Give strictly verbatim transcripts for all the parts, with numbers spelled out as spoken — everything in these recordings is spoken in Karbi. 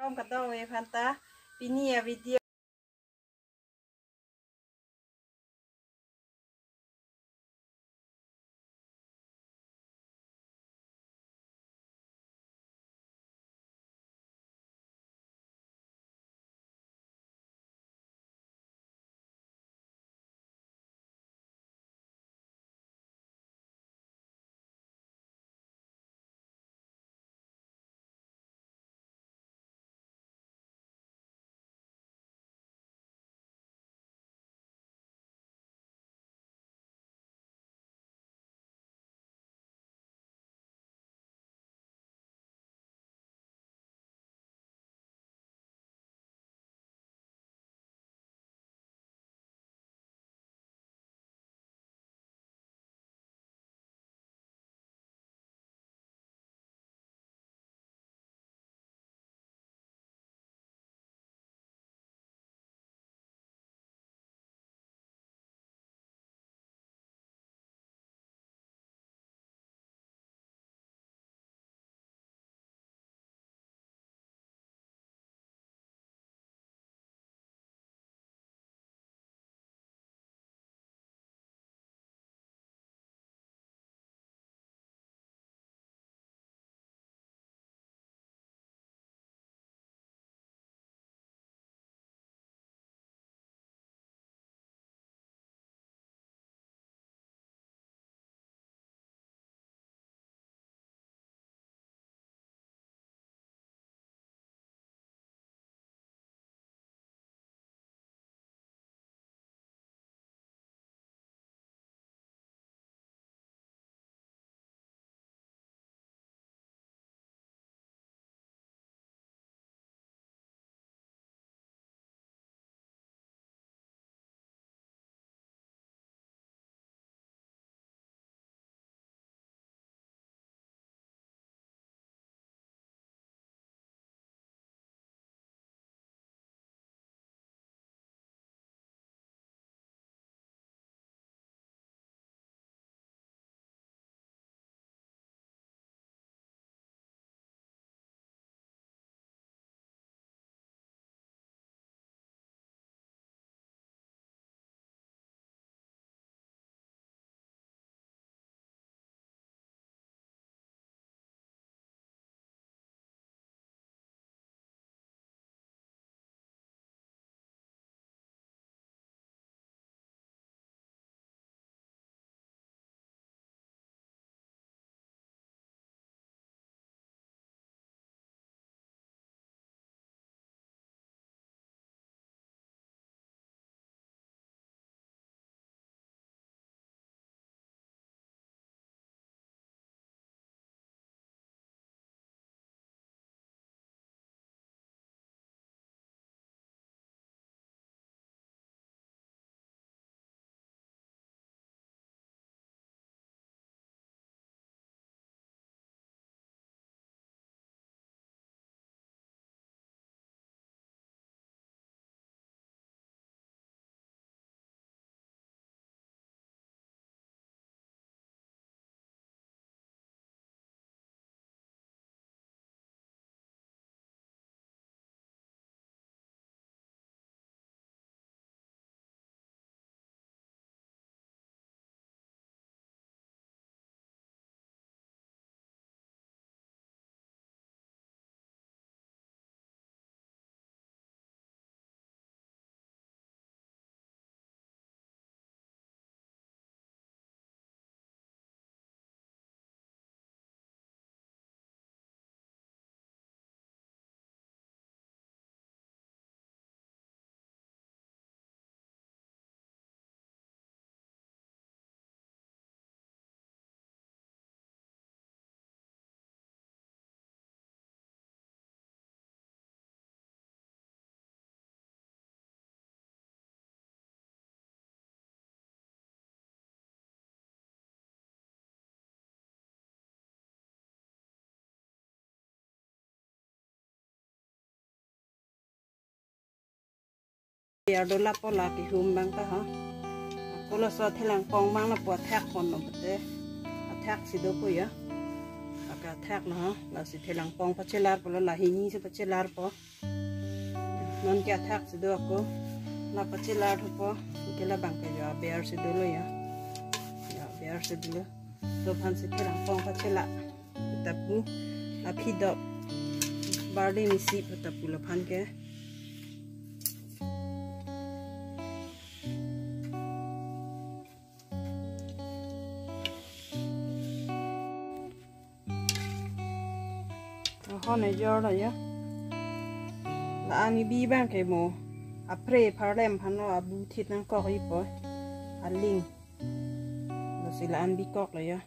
Kardom kadokave aphanta, pini a-video. Biar do lapu la kehum abang ta ha. Ako laso thelang pong abang lapu athak pon lo pute. Athak si dopo ya. Athak no, lasi thelang pong pachelar po lo, la hini si pachelar po. Non ke athak si do ako. La pachelar thupo, ke labang ke jo aber si dolo ya. Ya, aber si dolo. Laphan si thelang pong pachela. Tapu, aphi dok. Barley misi pu tapu laphan ke. Hon ejor lo ya. La-an kebi abang ke mo. Apre pharlem aphan lo abu thit nangkok ipo. Aling. Lasi la-an bikok lo ya.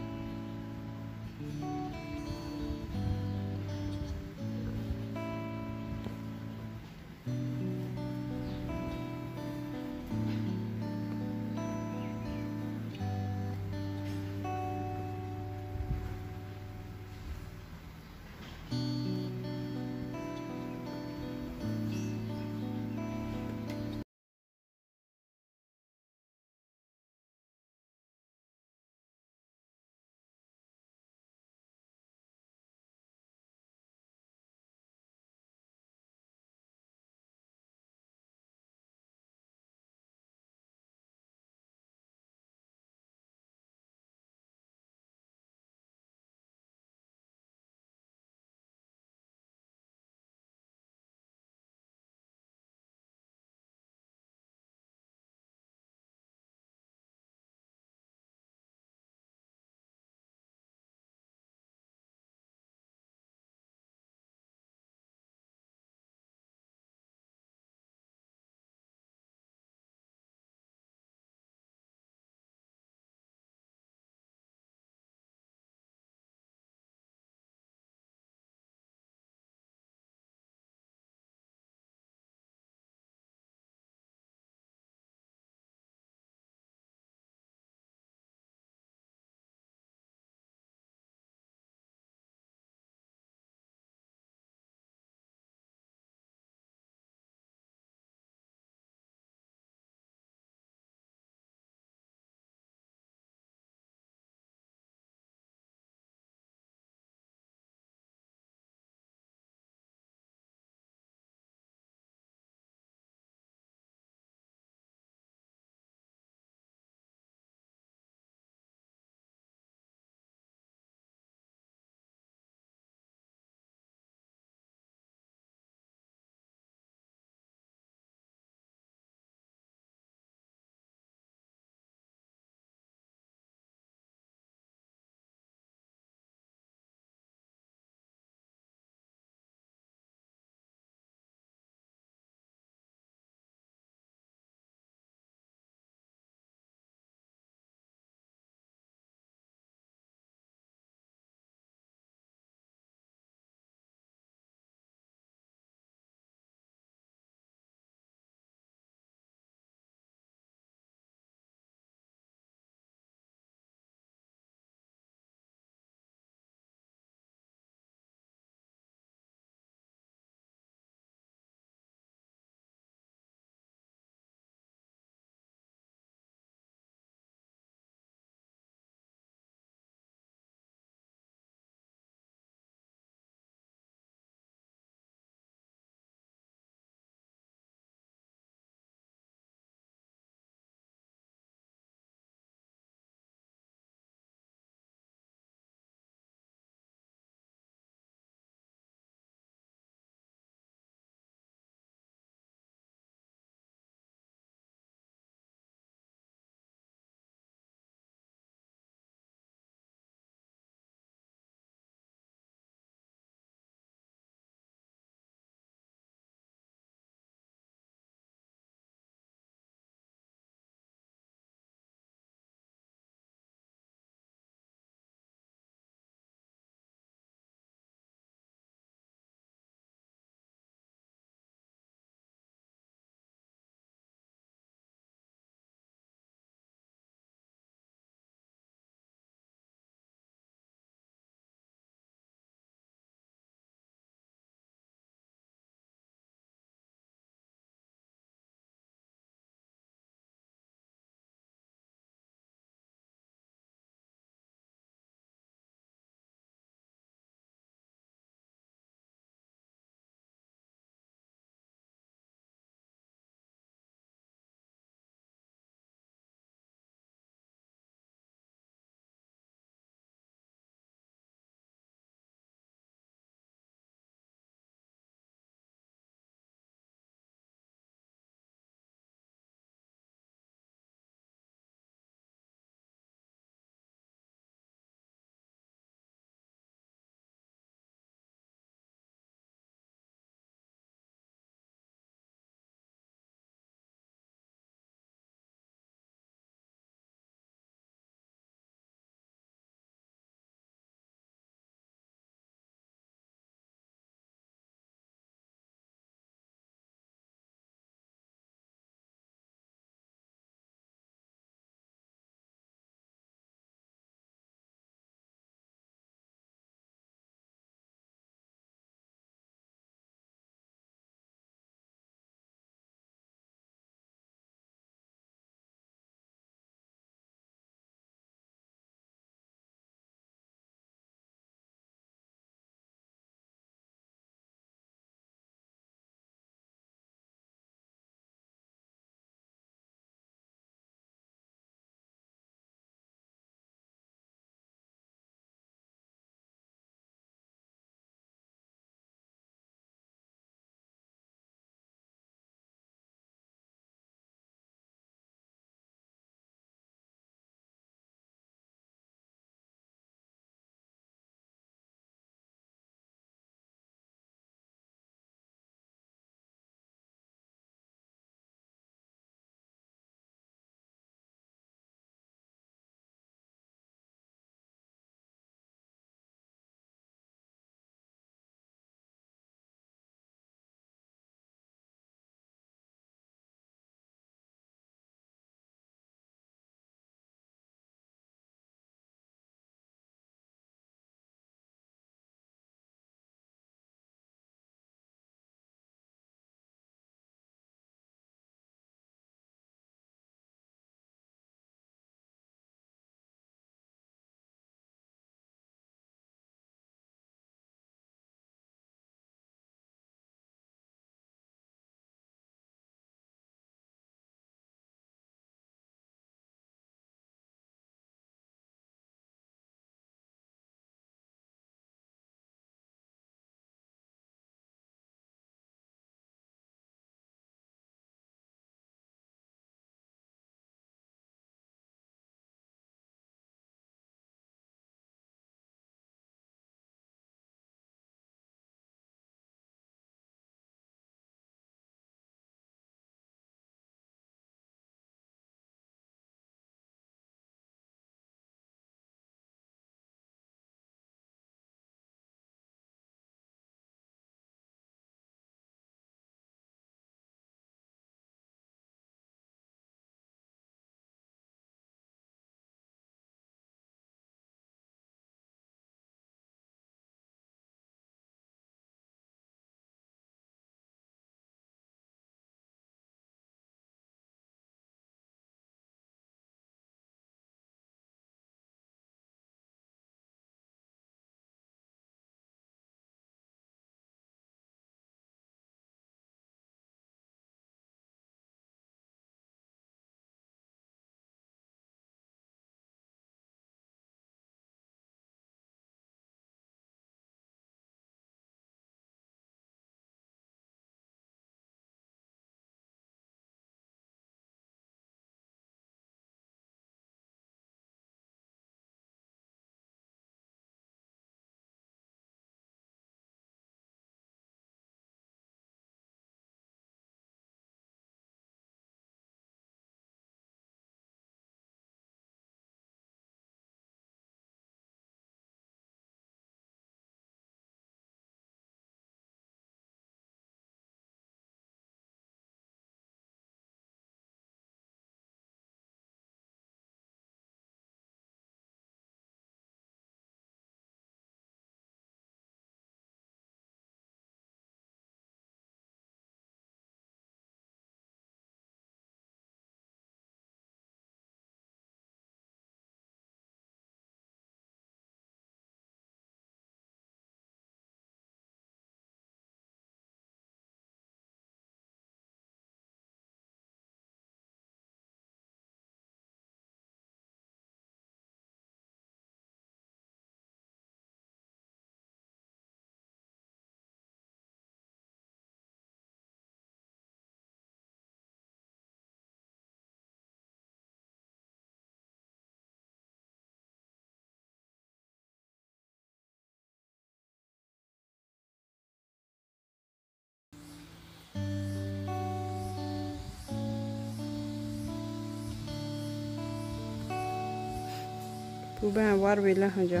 Pu abang avar velo ho jo.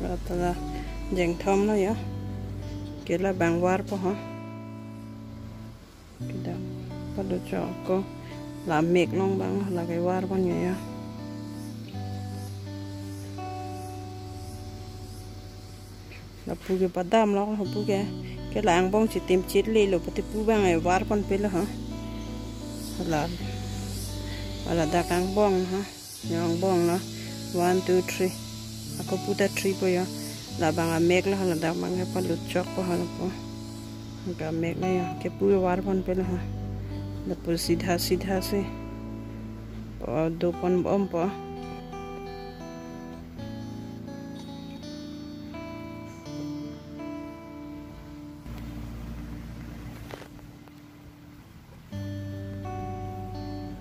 Rata la jengthom lo ya. Ke labang varpo ho. Kedam palu chok ko. La mek along abang la ke varpon ya ya. Lapu ke padam lo, lapu ke. Ke la angbong chitim chit le lo pute pu abang e varpon pelo ha. La. Ladak angbong ha. Angbong lo. One, two, three. Ako puta three po ya. Labang amek lo, ladak abang ke palu chok po ha lapu. Anke amek lo ya. Ke pu varpon pelo ha. Lapu sidha sidha si. O, dopon bom po.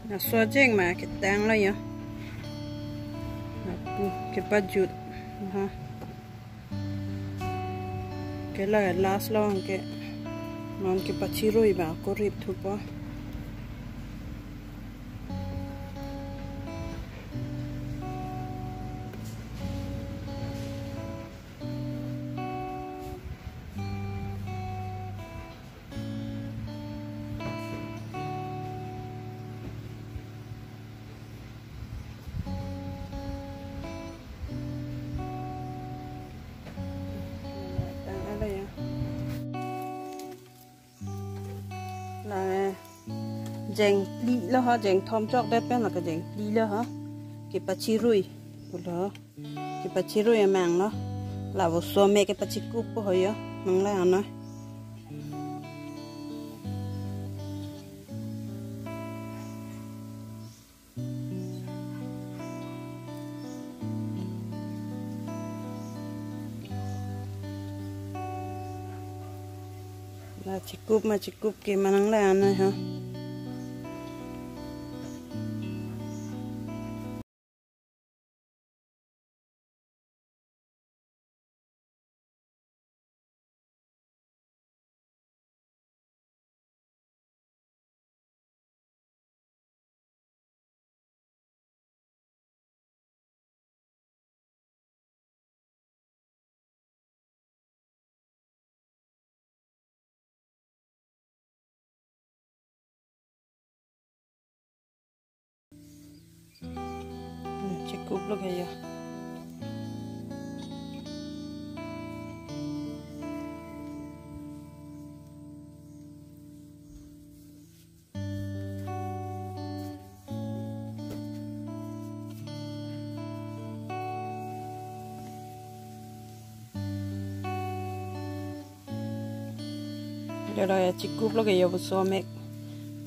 Laso ajeng ma ketang lo ya. Lapu kepajut. Ha. Ke la last lo anke. Non kepachirui abang ako rip thupo. Tang ada ya. La jengphli lo ha, jengthom chokdet pen la ke jengphli lo ha. Kepachirui pulo. Kepachirui amang lo. La voso me kepachikup po ho yo. Nang la ano. La chikup ma chikup ke manang la ano ha. Chikup lo ke ya. Jolo ya chikup lo ke yo voso amek.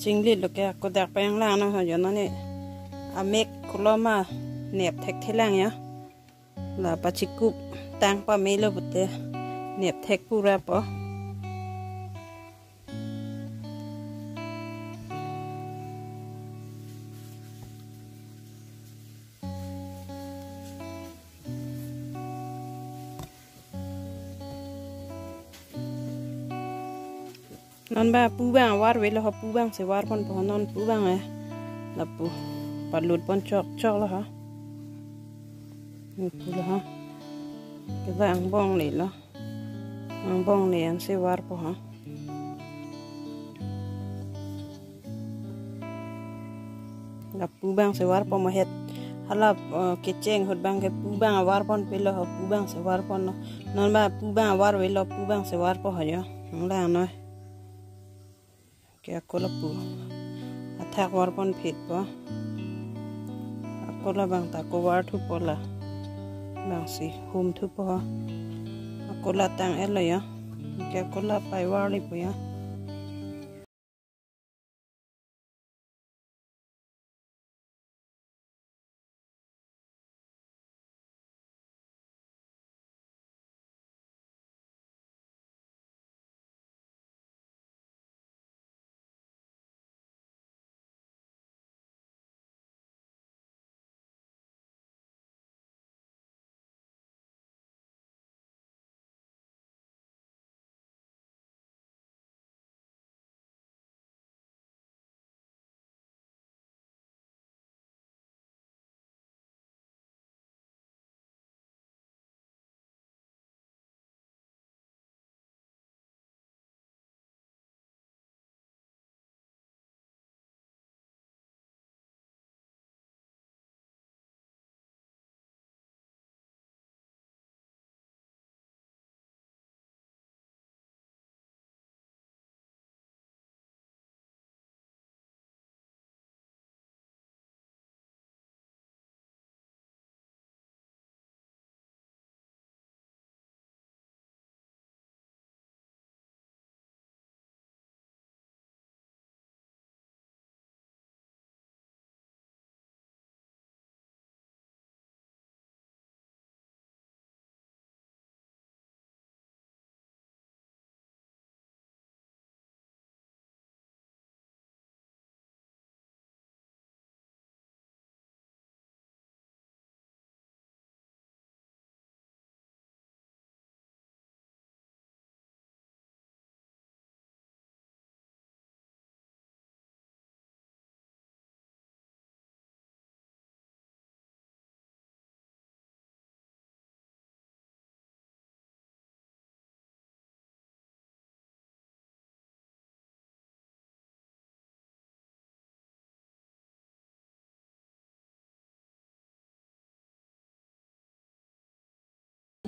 Chinglit lo ke ako dak payang la ano ha yo nani. Amek kulo ma nep thekthelang ya. La pachikup tang pame lo pute nep thek pura po. Non ba pu abang avar velo ho, pu abang si varpon po non pu abang eh. Lapu palut pon chok chok lo ha. Ni pu lo ha. Ke ba angbong le lo. Angbong le an si varpo ha. La pu abang si varpo mahet. Hala, eh, kecheng ahut abang ke pu abang avarpon pelo ho, pu abang si varpon lo. Non ba pu abang avar velo, pu abang si varpo ho yo. Nang la noi. Ke ako lapu athak varpon phit po. Ako labang ta ako var thupo la. Bang si hum thupo ho. Ako la tang-et lo ya. Ke ako la pai varlipo ya.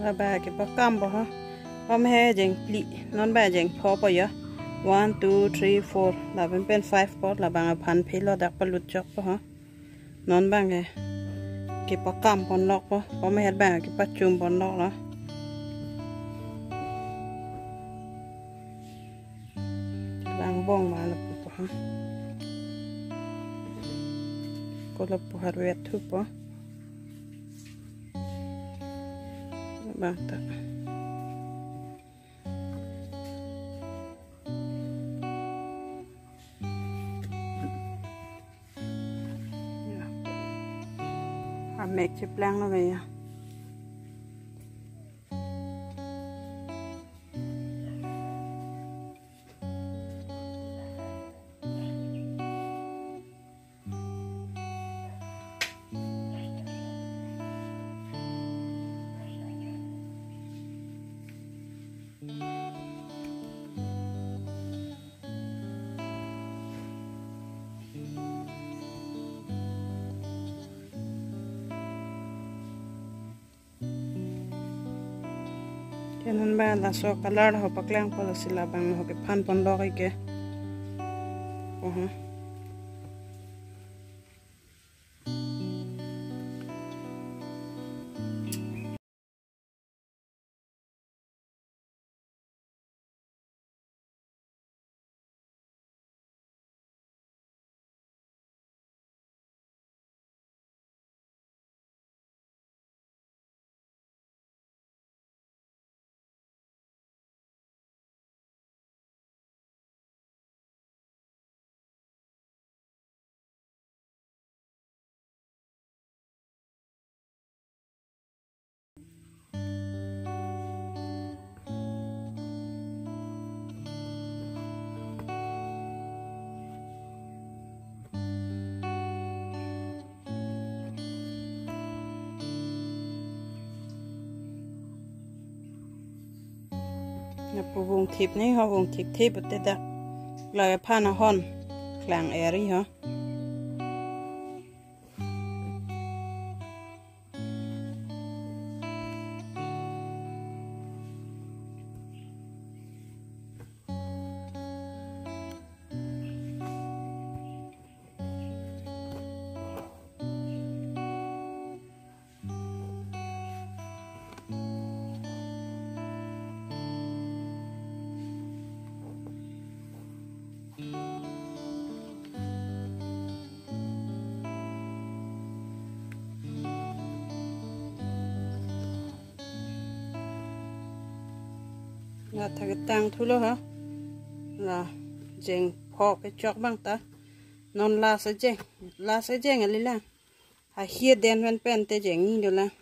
Labang kepakam po ha. Pame he jeng phli, non bang jeng pho po ya. One, two, three, four. Labang pen five po, labang aphan phli lo, dak palut chok po ha. Non bang ke kepakam ponlok po, pame he bang kepachum ponlok lo. Lang bong ma lapu po ha. Ako lapu harvest thupo. Bang ta. Ya. Amek cheplang lo ya. Ke non bang laso color ho paklang po, lasi labang ho kephan ponlok ke. Oho. Lapu vung thip ni ho, vung thip thip pute dak. Lake phan ahon klang eri ho. La thak tang thulo ha. La jengpho kechok abang ta. Non last ajeng. Last ajeng kalilang. Ahi aden pen pen te jeng ni dolang.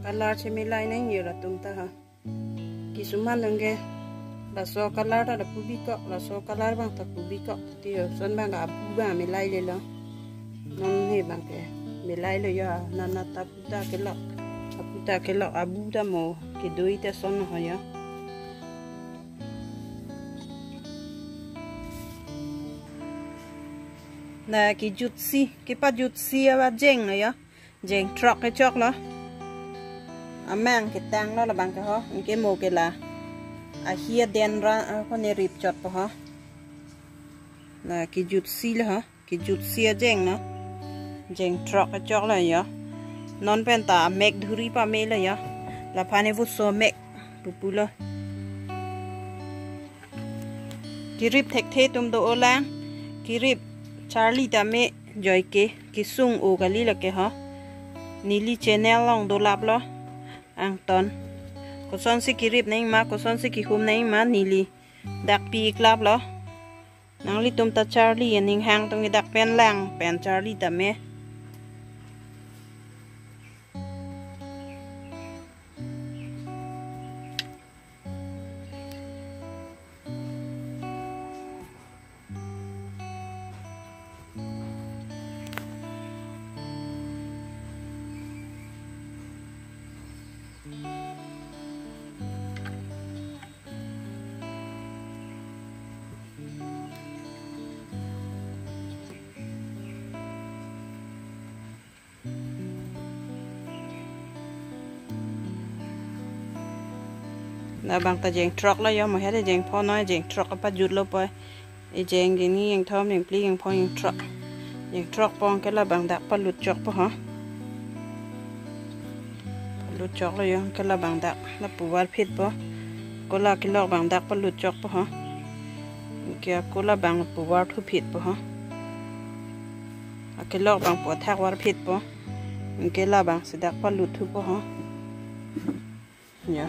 Color chemilai nangji latum ta ha. Kisuman nangke laso color ta lapu bikok, laso color abang ta lapu bikok. Ti yo, lason abang ke abu abang milai lelo. Non he abang ke milai lo yo, nana ta apu ta kelok. Apu ta kelok, abu ta mo kedoi ta lason ho yo. La kejutsi, kepajutsi ajeng lo yo. Jengthrok kechoklo. Amang ketanglo labang ke ho. Anke mo ke la ahi aden ra, ah, konirip chotpo ho. La kejutsilo ho. Kejutsi ajeng lo. Jengthrok kechoklo yo. Non pen ta amek dhuri pamelo yo. Laphan evoso mek pupulo. Kerip thekthe atum do-olang. Kerip charli tame joike kesung-o kali lake ho. Neli channel along dolaplo. Angton. Kosonsi kerip nangma, kosonsi kehum nangma neli dak pi-iklaplo. Nanglitum ta charli aning hang atum ke dak pen lang pen charli tame. Labang ta jengthrok lo yo, mo hede jengpho noi, jengthrok apajutlo poi. Ejeng, jengni, jengthom, jengphli, jengpho, jengthrok. Jengthrok po anke labang dak palut chokpo ho. Palut choklo yo, anke labang dak lapu varphitpo. Kola kelok abang dak palut chokpo ho. Anke kola abang lapu varthuphitpo ho. Akelok abang pu athak varphitpo. Anke labang si dak palut thupo ho. Ya.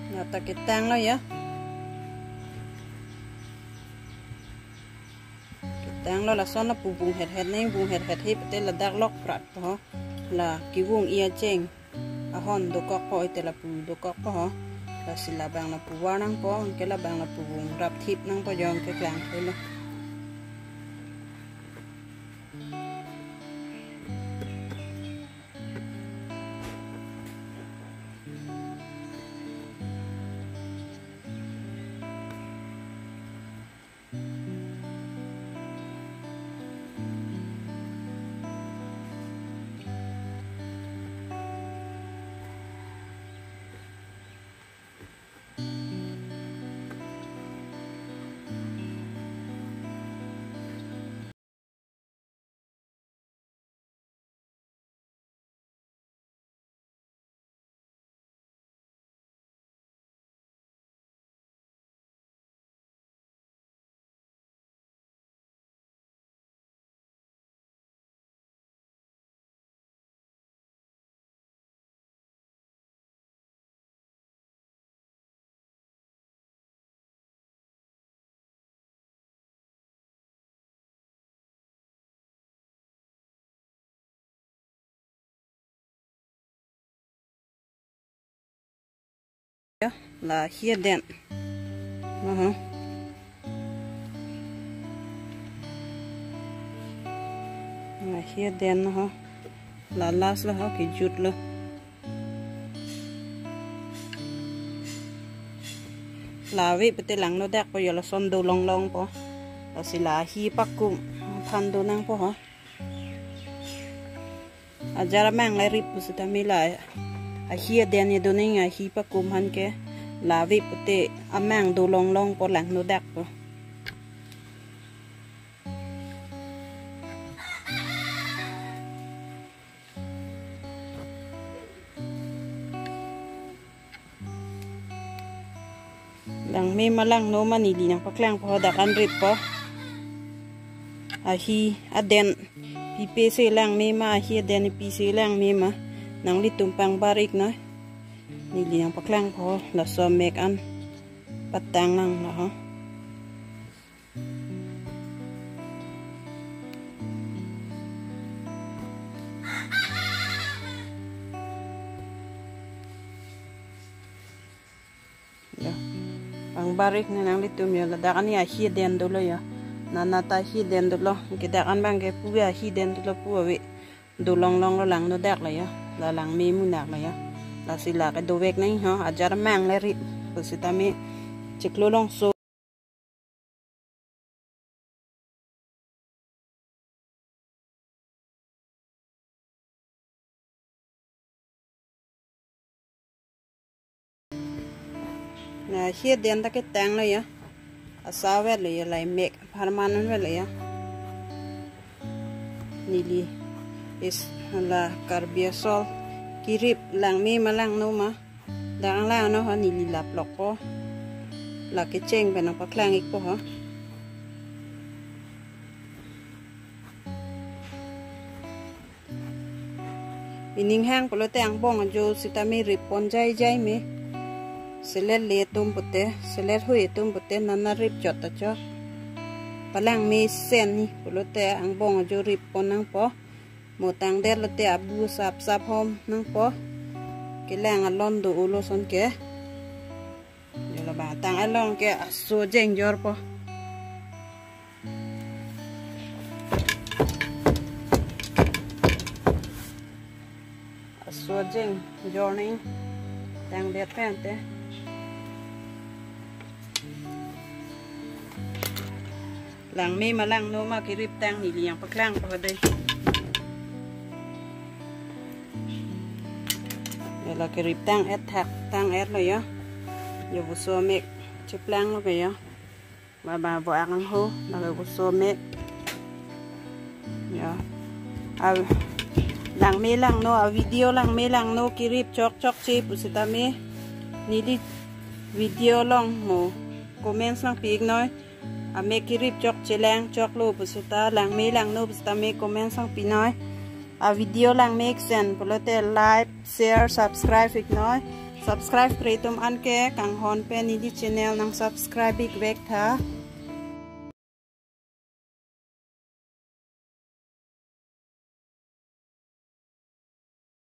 Nata ketanglo ya. Ketanglo, lason lapu bung het het nang, bung het het he pute ladak lok prat po ho. La kevung-i acheng ahon dokokpo, ite lapu dokokpo ho. Lasi labang lapu var nangpo, anke labang lapu bung rapthip nangpo jong keklang thelo. Ya, la ahi aden. Aha. La ahi aden ho. La last lo ho, kejut lo. La ave pute langno dakpo, yo lason dolonglongpo. Lasi la ahi pakum aphan do nangpo ho. Ajar amang le rip pusitame la ahi aden ye do nang, ahi pakum aphan ke la ave pute amang dolonglongpo, langno dakpo. Langme ma langno ma neli nangpaklangpo ho, dak an rippo. Ahi aden pipe se langme ma, ahi aden pise langme ma, nanglitum pangbar iknoi. Neli nangpaklangpo ho, laso mek an patang nang la ho. Ya. Pangbar iknoi nanglitum ya, ladak ani ahi aden dolo ya. Nana ta ahi aden dolo, ke dak an abang ke pu ahi aden dolo, pu ave. Dolonglonglo, langno dak la ya. La langme munak la ya. Lasi la ke dovek nang ho, ajar amang le rip pusitame chiklo longso. Na ahi aden ta ketanglo ya. Asa vet lo ya, la mek apharman vet lo ya. Neli isi la Karbi asol kerip langme ma langno ma. Dak an langno ho, neli laplokpo. La kecheng pen nangpaklang ikpo ho. Ining hang pulote angbong ajo sitame rippon jaijai me. Selet le atum pute, selet hui atum pute nana rip chot ta chot. Palangme sen ni pulote angbong ajo rippon nangpo. Mo tangdet lote abu sapsap hom nangpo. Kelang alon do-o lason ke. Yo, labang tang along ke aso jengjorpo. Aso jengjor ni tangdet pen te. Langme ma langno ma kerip tang neli nangpaklangpo dei. Ya, la kerip tang-et thak tang-et lo ya. Ya, voso mek cheplanglo ke ya. Baba vo akang ho, la ke voso mek. Ya. A, langme langno, a video langme langno kerip chok chokche pusitame neli video along mo comments nangpi iknoi. Amek kerip chokche lang choklo pusita, langme langno pusitame comments nangpinoi. A video langme iksen pulote like, share, subscribe iknoi. Subscribe kre atum an ke kanghon pen neli channel nangsubscribe ikvek tha.